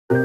Hi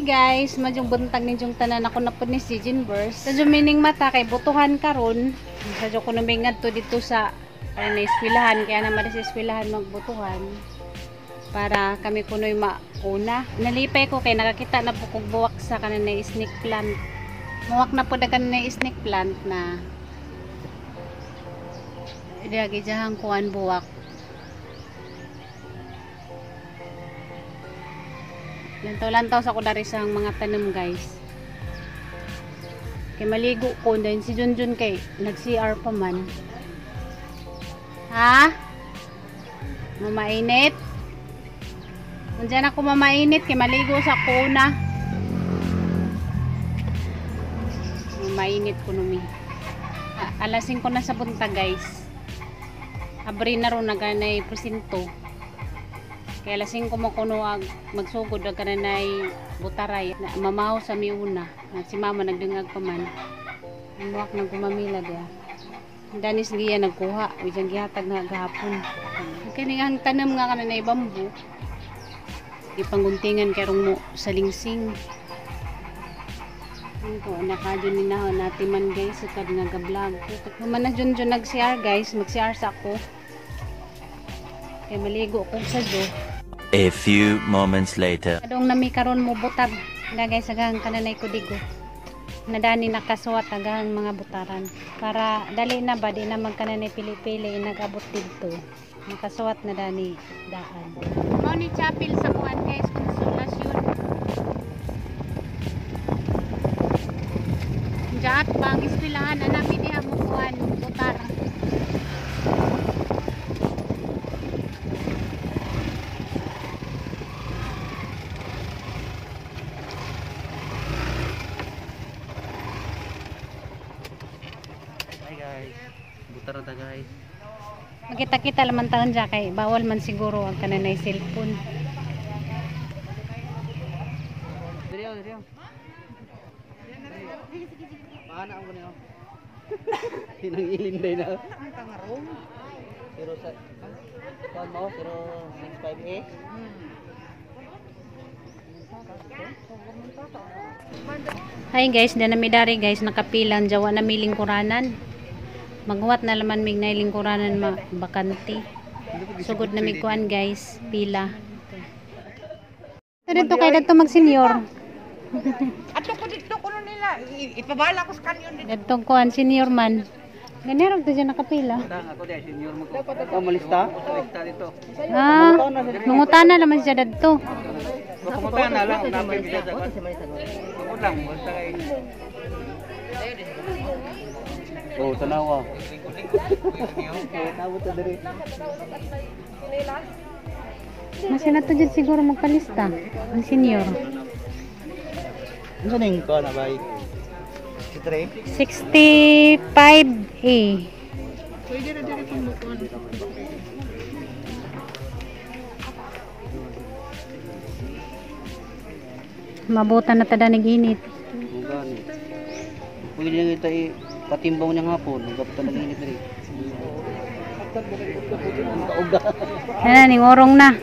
guys, madyong buntag ninyong tanan, ako na po ni si Jinverse. Sa mining mata kay butuhan karon. Sa ko numingad to dito sa na eskwelahan, kaya naman sa eskwelahan magbutuhan para kami kunoy mauna. Nalipay ko kay nakakita na po kog buwak sa kanan na snake plant. Muwak na po na kanan na snake plant na. Diya gijahang kuan buwak. Lantaw-lantaw sa ko dari sa mga tanom guys. Kay maligo ko dahil si Junjun kay nag-CR pa man. Ha? Mamainit? Nandiyan ako mamainit kay maligo sa kuna. Mamainit ko numi. Alas 5 na sa buntag guys. Abri na ron naganay presinto. Kaya alas 5 mo kuno magsugod ag kananay butaray na mamaw sa miuna. Si mama nagdungag pa man. Muwak nang gumamila dia. Danis giya nagkuha, bijang gihatag na gahapon. Kini ang tanom nga kananay bambu. Ipangguntingan karong mo sa lingsing. Ito naka jud ni nahon nati man guys sukad nga ga-vlog. Human na jud jud nag-CR guys, mag-CR sa ako. Kay maligo ko sa jo. A few moments later. Adong nami karon mo butar na guys agang kananay kudigo. Nadani nakasuwat agang mga butaran para dali na ba di na magkananay pili-pili nagabot didto. Nakasuwat na dani daan. Mao ni chapel sa kuan guys, Konsolasyon. Jaat bang eskwelahan na nami diha mo kuan butar. Hi guys, butar na guys. Magkita-kita laman taon dyan kay bawal man siguro ang kananay cellphone. Diriyo, diriyo. Paana ang ganyan. Hinang ilin day na. Ang tangarong. Pero sa kuan mo, pero 65A. Hi guys, danami dari guys nakapilan jawa na milingkuranan. Maghuwat na laman mig na lingkuranan ma bakante. Sugod na mig kuan guys, pila. Dito kay dadto mag senior. Ato ko dito kuno nila, ipabala ko sa kanyon dito. Dadto kuan senior man. Ganyan ra dyan nakapila. Dang ako day senior mo ko. Oh, malista? Malista dito. Ah, mangutana naman siya dadto. Pumunta na lang, napay bisa sa kuan. Tungod lang, basta kay. Oh, tanawa. Tanawa ta diri. Masya na to dyan siguro magpalista ang senior. Unsa ning kuan na bay? 63? 65A. Pwede ra diri pang mukuan. Mabutan na tada nag-init. Gani. Pwede lang ito patimbang niya hapon, nagapta ng init diri. Kauga. Ana ning orong na.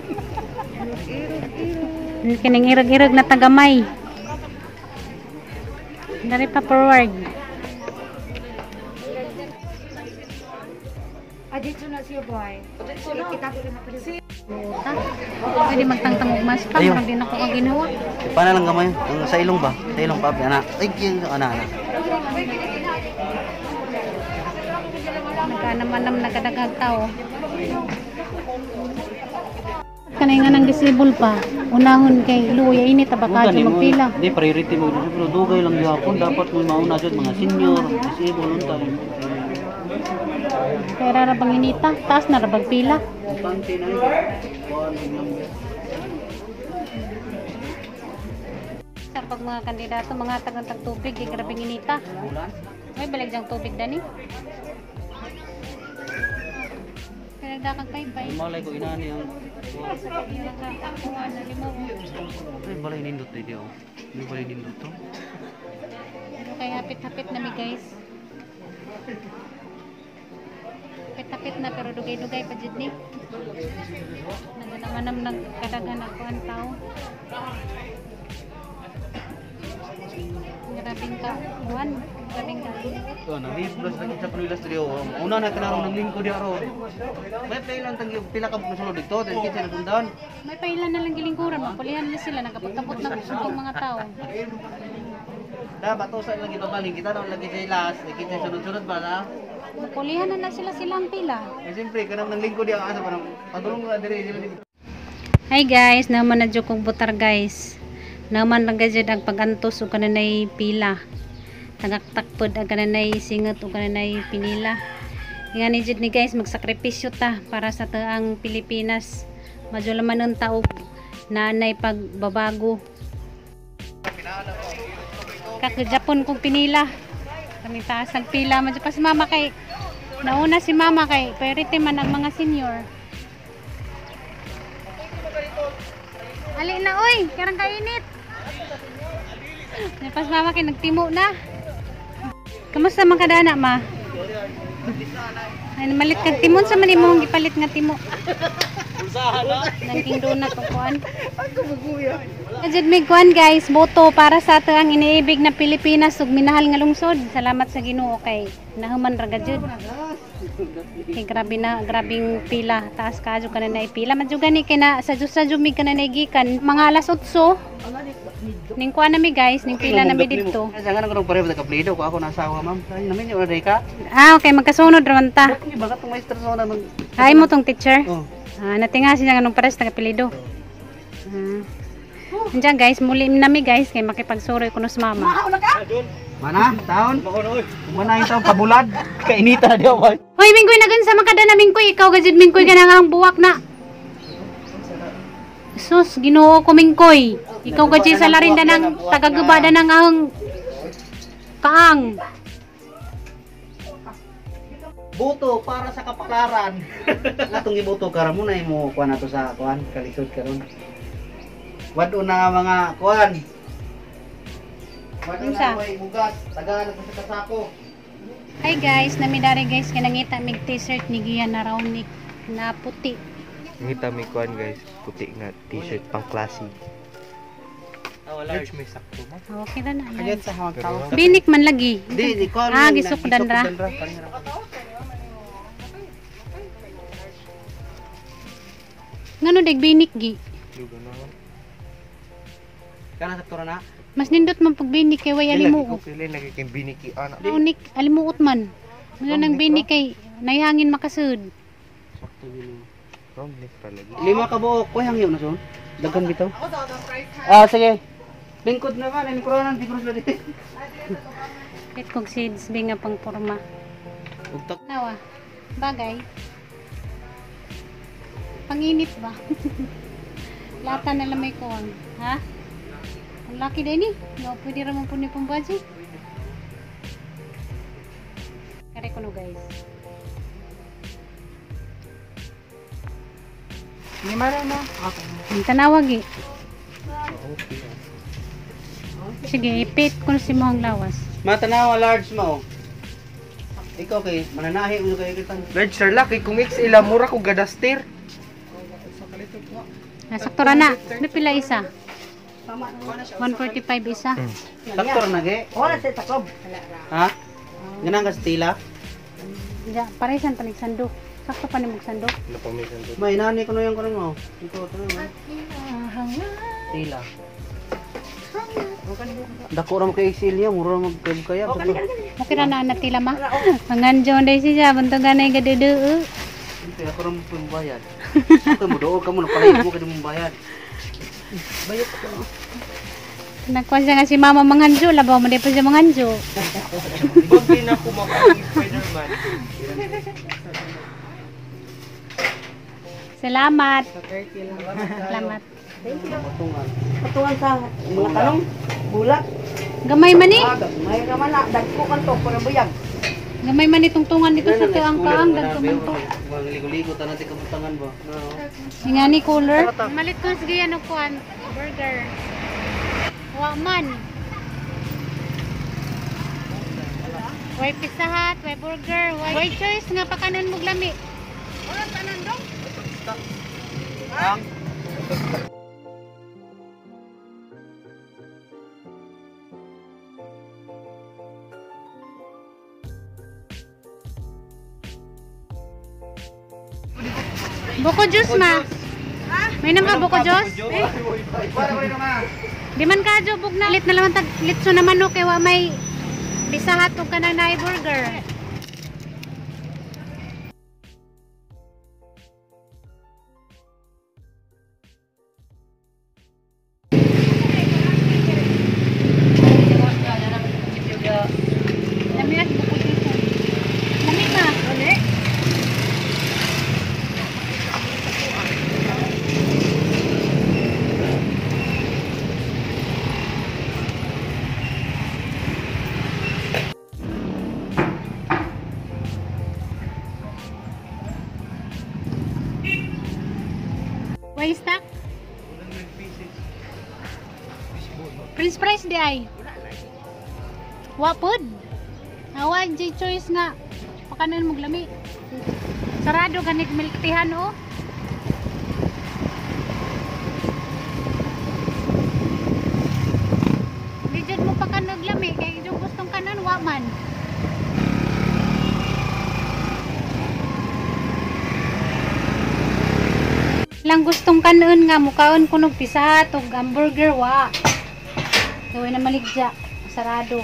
Kining irag-irag na tagamay. Dari pa forward. Ah, dito na siya boy. Pwede magtangtang og mas pa, Ayaw. murag din ako kag ginawa. Paano lang gamay? Ang sa ilong ba? Sa ilong pa, ana. Ay, ana ana. Nagka naman nam nagkadaghag tao. Kanay nga nang disable pa. Unahon kay luya init ta baka dyan magpila. Hindi, priority mo. Pero dugay lang gihapon. Dapat mo mauna dyan, mga senior, disabled, unta. Kaya rara bang inita, taas na ra bang pila. Importante na yun. Kuan, number. Sa pag mga kandidato, mga tagantag tubig, di grabing inita. Ulan? May balik diyang tubig dani. Kaya Kada kag paypay. Malay ko inani ang Kuha na limo. Ay, balay nindot dito. Oh. May balay nindot to. Pero kay hapit-hapit na mi guys. Hapit-hapit na pero dugay-dugay pa jud ni. Naganamanam nagkadaghan ako ang tao. Grabing ka, kuan, grabing ka. Oh, na plus lagi sa Panilas dito. Una na kanarong ng lingkod di aro. May pailan tang pila ka musulod dito, then kinsa na sundan. May pailan na lang gilingkuran, mapulihan na sila, nagkapot-kapot na kusog mga tao. Dapat to sa lagi babalin kita na lagi sa ilas, kinsa sunod-sunod ba na? Mapulihan na na sila silang pila. Eh siyempre kanang nang lingkod di ang asa parang padulong na dire sila dito. Hi guys, naman na jud kong butar guys. Naman lang gajud ang pagantos ug kananay pila. Tagaktakpod ang kananay singot ug kananay pinila. Nga ni jud ni guys, magsakripisyo ta para sa taang Pilipinas. Madyo laman ang taog naanay pagbabago. Kakajapon kong pinila. Kami taas ang pila. Madyo pa si mama kay nauna si mama kay priority man ang mga senior. Ali na oy, karang kainit. Pas mama kay nagtimo na. Kamusta man kadana ma? Ay namalit kag timon sa man imong gipalit nga timo. Nang king donut o kuan. Ajud mig kuan guys, boto para sa ato ang iniibig na Pilipinas ug minahal nga lungsod. Salamat sa Ginoo kay nahuman ra gajud. Kay grabe na, grabing pila. Taas kaadyo ka na naipila. Madyo gani kay na sa Diyos sa Jumig ka na naigikan. Mga alas 8. Ning kuan na mi guys, ning pila na mi didto. Sa nga nang pareho ka plido ko ako nasa asawa ma'am. Ay namin yo na ka. Ah, okay, magkasunod raman ta. Ni bagat tong maestro sa una mag. Ay mo tong teacher. Oh. Ah, natinga siya nga nung pares taga-pilido. Ah. Andiyan guys, muli na mi guys kay makipagsuroy kuno sa mama. Mana taon? Mana yung taon pabulad. Kainita di ba? Hoy, Mingkoy nagun sa makada na Mingkoy, ikaw gajud Mingkoy ka na nga ang buwak na. Sus, Ginoo ko Mingkoy. Ikaw gajud sa larinda ng tagagubada ng ang kaang. Boto para sa kapalaran. Atong iboto karon mo na imo kuan nato sa kuan kalisod karon. Wado na nga mga kuan. Wado Unsa? na way bugas, tagaan na sa kasako. Hi guys, namidari guys kay nangita mig t-shirt ni Gia na round neck na puti. Ngita may kuan guys, puti nga t-shirt pang classy. Ah, Large may sakto mo. Okay ra na. Ayan. sa hawak Pero Binik man lagi. Di di kuan. Ah, gisukdan ra. Ngano dag binik gi? lugo na. Kana sakto ra na. Mas nindot man pag binik kay way alimuot. Pili lagi kay biniki ana. Round neck alimuot man. Ngano nang binik kay nayhangin makasud. Sakto yun. Round neck pa lagi. Lima ka buok, koy hangyo na son. Daghan bitaw. Ah, sige. Lingkod na man, lingkuran di cross lagi. Pit kog seeds bi nga pang porma. Ugtak. Nawa. Bagay. Panginit ba? Lata na lang may kuwang. Ha? Ang laki din eh. No, pwede raman po ni pambaji. Kare ko no guys. Lima ra na. Okay. Ang tanawag eh. Sige, ipit ko na si Mohang Lawas. Matanawa large mo. Ikaw kay mananahi mo kay kitang. Large sir laki kung XL mura ko gadastir. Ah, sakto ra na. May pila isa? 145 isa. Sakto ra na ge. Wala sa takob. Ha? Ganang ka sa tila? Ja, paresan panig sando. Sakto pa ni magsando. Ano pa may sando? May inani ko na yung kuno mo. Ito ito na. Tila. Dako ra mo kay XL niya, mura ra magkayab. Okay ra na na tila ma. Manganjo day siya buntogan ay gaduduu. Siyempre, ako ra mo pambayad. Ako mo doog ka mo napalay mo kay mong bayad. Bayad ko. Nagkuha siya nga si mama manganjo, labaw mo di pa siya manganjo. Bagay na ko makain Spider-Man. Salamat. Salamat. Patungan. Patuan sa mga tanong. Bulak. Gamay man eh. May raman na. Dagko kan to. Para buyag. Gamay man itong tungan dito sa tuang kaang dagko man to. Ligo-ligo tanan ti kabutangan ba. No. Nga ni cooler. Malit ko sige ano kuan burger. Wa man. Way Pizza Hut, way burger, way choice nga pakanon mo lami. Wala tanan dong. Ang Buko juice ma. May nang ka buko juice? Eh, Para ko rin naman. di man ka jubog na. Lit na lang tag litso naman no kay wa may Pizza Hut ug kanang naay burger. Lami as buko juice. Lami ma. Wala. Way stock? Prince price di ay. Wapod. Awa J choice nga. Pakanon mo lami. Sarado ganig milk teahan oh. Di jud mo pakanog lami kay yung gustong kanon wa man. Lang gustong kanon nga mukaon kunog pisa ug hamburger wa. Gawin na maligya. Sarado.